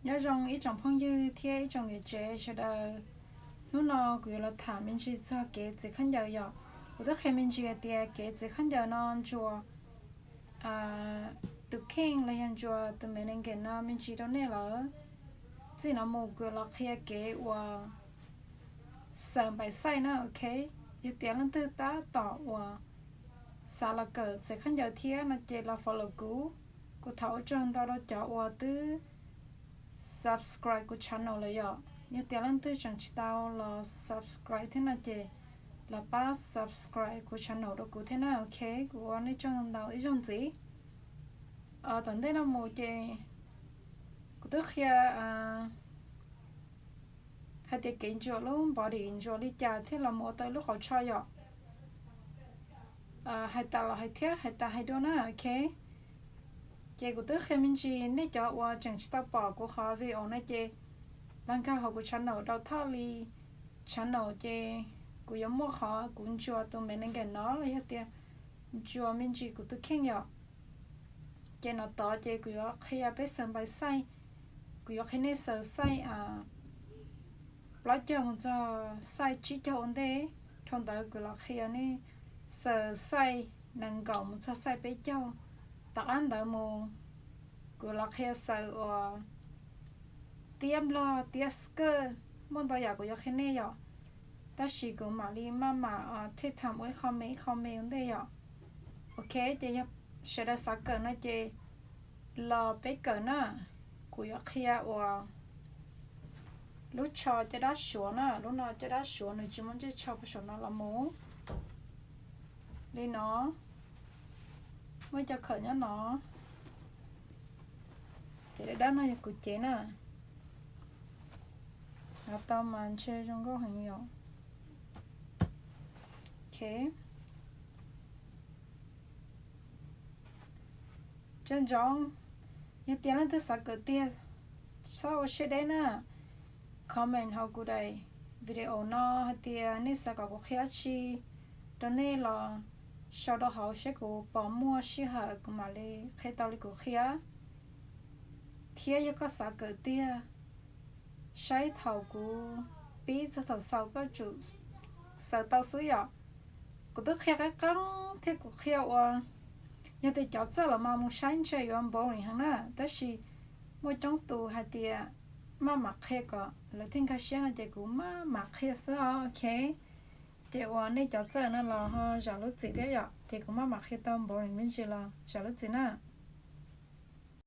Nyob zoo ib tsoom phooj ywg thiab ib tsoom niam tsev sawv daws. Hnub no kuv yuav los tham me ntsis txog kev txiav khaub ncaws yom. Kuv twb qhia me ntsis hais tias kev txiav khaub ncaws no ntsuas tus kheej los yog ntsuas tus me nees nkaum no me ntsis rau nej lawm. Txij no mus kuv yuav los qhia kev uas xaws npaim xaij na, ok. Yog tias leej twg tab tom uas xav los kawm txiav khaub ncaws thiab no ces los follow kuv. Kuv thov ua tsaug ntau rau cov uas twb subscribe kuv channel lawm yom. Yog tias leej twg tseem tsis tau los subscribe thiab no ces los pab subscribe kuv channel rau kuv thiab na, ok. Kuv ua nej tsaug ntau ib zaug ntxiv. Tom ntej no mus ces kuv twb qhia hais tias kev ntsuas lub body ntsuas li cas thiaj los mus ua tau lub qauv tsho yom. Hais tas los hais thiab hais tas hais dua na, ok. Ces kuv twb qhia me ntsis nej cov uas tseem tsis tau pom kuv qhov video no ces los nkag hauv kuv channel rau thawj li channel ces kuv yuav muaj qhov kuv ntsuas tus me nees nkaum no los yog tias ntsuas me ntsis kuv tus kheej yom. Ces no tod ces kuv yuav qhia peb xaws npaim xaij. Kuv yuav qhia nej xaws xaij plaub caug mus txog xaij tsib caug ua ntej. Dhau ntawd kuv los qhia nej xaws xaij nees nkaum mus txog xaij peb caug. Tom qab ntawd mus kuv los qhia xaws uas tiab nplog tiab skirt, muaj ntau yam kuv yuav qhia nej yom. Tab sis kuv mam li maj mam take time ua ib qho me ib qho me ua ntej yom. Ok, ces yog sawv daws xav kawm no ces los peb kawm na. Kuv yuav qhia uas lub tsho caj dab Suav na, lub no caj dab Suav nws tsis muaj ntsej tsho puag saum no los mus li no. Muaj cov khawm nyob no. Ces dab dab no yog kuv cev na. Los tau mas ntshe zoo nkauj heev yom. Ok. Tsaug ntsoov, yog tias leej twg xav kawm tiag, txhob ua siab deb na. Comment hauv kuv daim video no hais tias nej xav kom kuv qhia dab tsi rau nej los sau rau hauv saib kuv puas muaj sij hawm kuv mam li qhia tau li kuv qhia. Thiab yog koj xav kawm tiag, saib thaum kuv pib txog thaum xaus koj tsum xaws tau xwb yom. Kuv twb qhia qeeb qeeb thiab kuv qhia uas yog tias cov txawj los mas mus saib ntshe yuav boring heev na, tab sis muaj coob tus hais tias maj mam qhia kom lawv thiaj nkag siab no ces kuv maj mam qhia xwb os, ok. Ces uas nej cov txawj no los ho zam lub txim thiab yom, ces kuv maj mam qhia tau boring me ntsis los zam lub txim na.